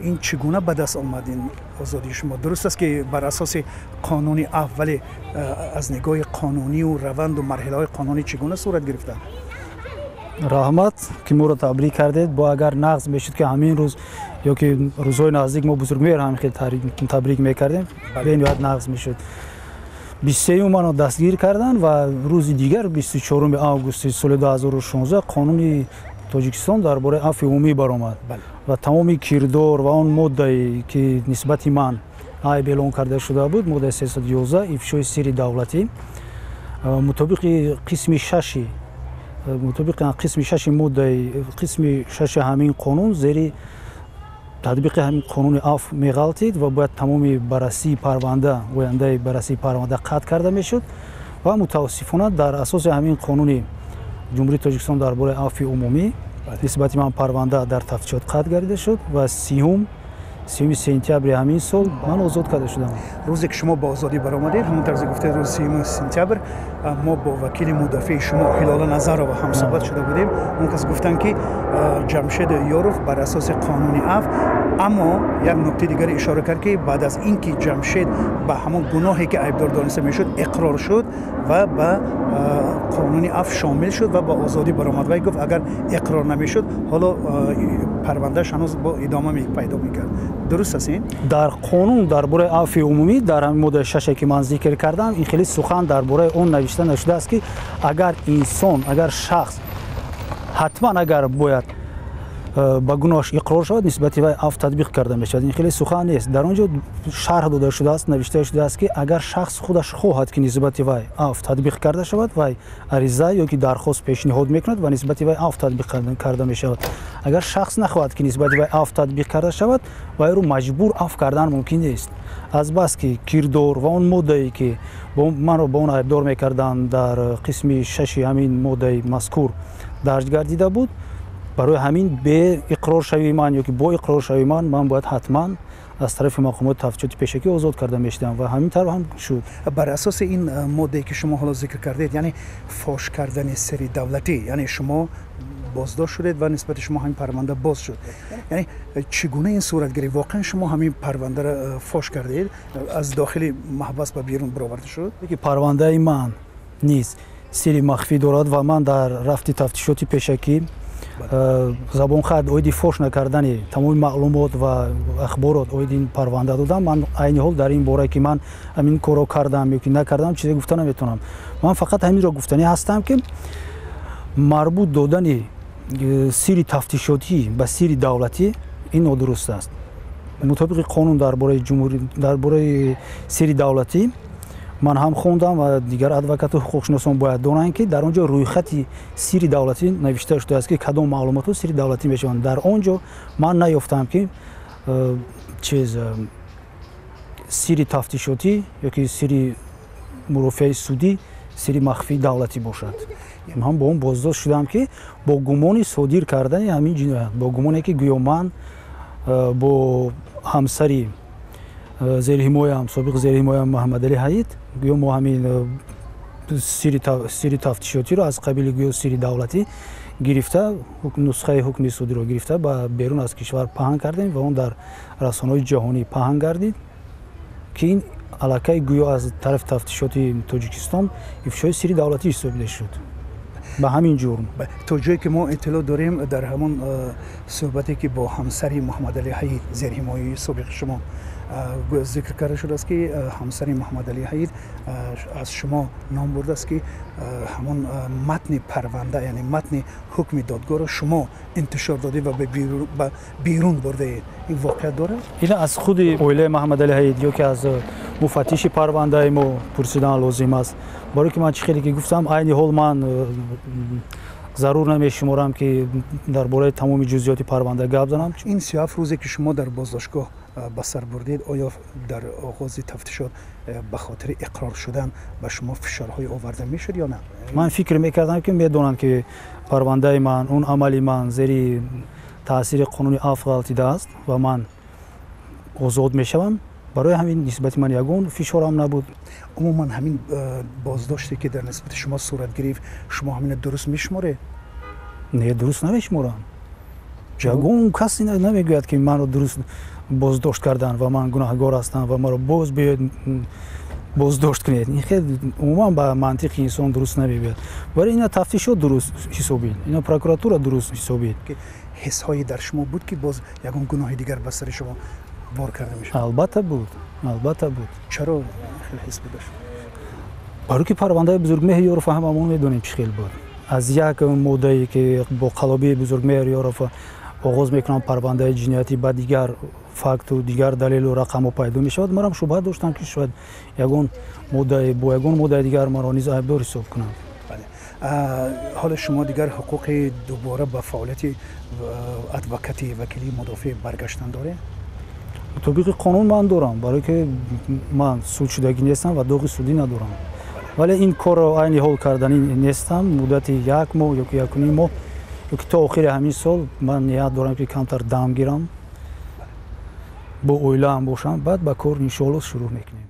Ин чӣ гуна ба даст омад, ин озодии шумо? Дуруст аст, ки бар асоси қонуни афв, вале аз нигоҳи қонунию раванду марҳилаҳои қонунӣ чӣ гуна сурат гирифтанд? Раҳмат, ки моро табрик кардед. Бо агар нағз мешуд, ки ҳамин рӯз ё ки рӯзҳои наздик мо Бузургмеҳр ҳамин хел табрик мекардем, бениҳоят нағз мешуд. 23-юм маро дастгир карданд ва рӯзи дигар, 24 августи соли 2016, қонуни Тоҷикистон дар бораи афви умумӣ баромад ва тамоми кирдор ва он моддае, ки нисбати ман айб эълон карда шуда буд, моддаи 311, ифшои сирри давлатӣ, мутобиқи қисми шаши моддаи қисми шаши ҳамин қонун зери татбиқи ҳамин қонуни афв меғалтид ва бояд тамоми баррасии парванда, ояндаи баррасии парванда қатъ карда мешуд. Ва мутаассифона, дар асоси ҳамин қонуни Ҷумҳурии Тоҷикистон дар бораи афви умумӣ нисбати ман парванда дар тафтишот қатъ гардида шуд ва 30-уми сентябри ҳамин сол ман озод карда шудам. Рӯзе ки шумо ба озодӣ баромадед, ҳамон тарзе гуфтед, рӯзи 30-уми сентябр, мо бо вакили мудофеи шумо Ҳилола Назарова ҳамсӯҳбат шуда будем. Он кас гуфтанд, ки Ҷамшед Ёров бар асоси қонуни афв, аммо як нуктаи дигаре ишора кард, ки баъд аз ин ки Ҷамшед ба ҳамон гуноҳе, ки айбдор дониста мешуд, иқрор шуд ва ба қонуни афв шомил шуд ва ба озодӣ баромад. Вай гуфт, агар иқрор намешуд, ҳоло парвандааш ҳанӯз бо идома пайдо мекард. Дуруст аст ин? Дар қонун дар бораи афви умумӣ, дар ҳамин моддаи шаше, ки ман зикр кардам, ин хеле сухан дар бораи он навишта нашудааст, ки агар инсон, агар шахс ҳатман агар бояд ба гуноҳаш иқрор шавад, нисбати вай афв татбиқ карда мешавад. Ин хеле сухан нест. Дар он ҷо шарҳ дода шудааст, навишта шудааст, ки агар шахс худаш хоҳад, ки нисбати вай афв татбиқ карда шавад, вай ариза ё ки дархост пешниҳод мекунад ва нисбати вай афв татбиқ карда мешавад. Агар шахс нахоҳад, ки нисбати вай афв татбиқ карда шавад, вайро маҷбур афв кардан мумкин нест. Азбаски кирдор ва он моддае, ки манро ба он айбдор мекарданд, дар қисми шаши ҳамин моддаи мазкур дарҷ гардида буд, барои ҳамин бе иқроршавии ман ё ки бо иқроршавии ман, ман бояд ҳатман аз тарафи мақомоти тафтишоти пешакӣ озод карда мешудам ва ҳамин тавр ҳам шуд. Бар асоси ин моддае, ки шумо ҳоло зикр кардед, яъне фош кардани сирри давлатӣ, яъне шумо боздошт шудед ва нисбати шумо ҳамин парванда боз шуд, яъне чӣ гуна ин сурат гирифт? Воқеан шумо ҳамин парвандаро фош кардед, аз дохили маҳбас ба берун бароварда шуд? Парвандаи ман низ сирри махфӣ дорад ва ман дар рафти тафтишоти пешакӣ забонхат оиди фош накардани тамоми маълумот ва ахборот оиди ин парванда додам. Ман айни ҳол дар ин бора, ки ман ҳамин корро кардам ё ки накардам, чизе гуфта наметавонам. Ман фақат ҳаминро гуфтанӣ ҳастам, ки марбут додани сирри тафтишотӣ ба сирри давлатӣ ин нодуруст аст. Мутобиқи қонун дар бораи ҷумҳури дар бораи сирри давлатӣ ман ҳам хондам ва дигар адвокату ҳуқуқшиносон бояд донанд, ки дар он ҷо рӯйхати сирри давлатӣ навишта шудааст, ки кадом маълумотҳо сирри давлатӣ мешаванд. Дар он ҷо ман наёфтам, ки чиз сирри тафтишотӣ ё ки сирри мурофиаи судӣ сирри махфии давлатӣ бошад. Ман бо он боздошт шудам, ки бо гумони содир кардани ҳамин ҷиноят, бо гумоне ки гӯё ман бо ҳамсари зерҳимоям, собиқ зерҳимоям Муҳаммадалӣ Ҳаид, гӯё мо ҳамин сирри тафтишотиро аз қабили гӯё сирри давлатӣ гирифта, нусхаи ҳукми судиро гирифта, ба берун аз кишвар паҳн кардем ва он дар расонаҳои ҷаҳонӣ паҳн гардид, ки ин аллакай гӯё аз тарафи тафтишоти Тоҷикистон ифшои сирри давлатӣ ҳисобида шуд ба ҳамин ҷурм. То ҷое ки мо иттилоъ дорем, дар ҳамон суҳбате, ки бо ҳамсари Муҳаммадалӣ Ҳаид, зерҳимояи собиқи шумо, зикр карда шудааст, ки ҳамсари Муҳаммадалӣ Ҳаид аз шумо ном бурдааст, ки ҳамон матни парванда, яъне матни ҳукми додгоҳро шумо интишор додед ва ба берун бурдаед. Ин воқеат дорад? Ин аз худи оилаи Муҳаммадалӣ Ҳаид ё ки аз муфаттиши парвандаи мо пурсидан лозим аст, барое ки ман чӣ хеле ки гуфтам, айни ҳол ман зарур намешуморам, ки дар бораи тамоми ҷузъиёти парванда гап занам. Ин 37 рӯзе, ки шумо дар боздоштгоҳ ба сар бурдед, оё дар оғози тафтишот ба хотири иқрор шудан ба шумо фишорҳое оварда мешуд ё на? Ман фикр мекардам, ки медонанд, ки парвандаи ман, он амали ман зери таъсири қонуни афв ғалтидааст ва ман озод мешавам. Барои ҳамин нисбати ман ягон фишорам набуд. Умуман ҳамин боздоште, ки дар нисбати шумо сурат гирифт, шумо ҳамина дуруст мешуморед? Не, дуруст намешуморам. Ягон кас намегӯяд, ки маро дуруст боздошт карданд ва ман гунаҳгор ҳастам ва маро боз биёед боздошт кунед. Ин хел умуман ба мантиқи инсон дуруст намебиёд. Вале ина тафтишот дуруст ҳисобид, ина прокуратура дуруст ҳисобид. Ҳиссҳое дар шумо буд, ки боз ягон гуноҳи дигар ба сари шумо бор карда мешавад? Албатта буд, албатта буд. Чаро хел ҳис будаш? Барои ки парвандаи Бузургмеҳр Ёров ҳамамон медонем, чӣ хел буд. Аз як моддае, ки бо қалобии Бузургмеҳр Ёров оғоз мекунам парвандаи ҷиноятӣ, ба дигар факту дигар далелу рақамҳо пайдо мешавад. Манам шубҳа доштам, ки шояд ягон моддаи бо ягон моддаи дигар маро низ айбдор ҳисоб кунанд. Ҳоло шумо дигар ҳуқуқи дубора ба фаъолияти адвокатӣ, вакилии мудофеъ баргаштан доред? Мутобиқи қонун ман дорам, барое ки ман судшудагӣ нестам ва доғи судӣ надорам. Вале ин корро айни ҳол карданӣ нестам. Муддати як моҳ ё ки 1.5 моҳ ё ки то охири ҳамин сол ман ният дорам, ки камтар дам гирам, бо оилаам бошам, баъд ба кор иншоалло шурӯъ мекунем.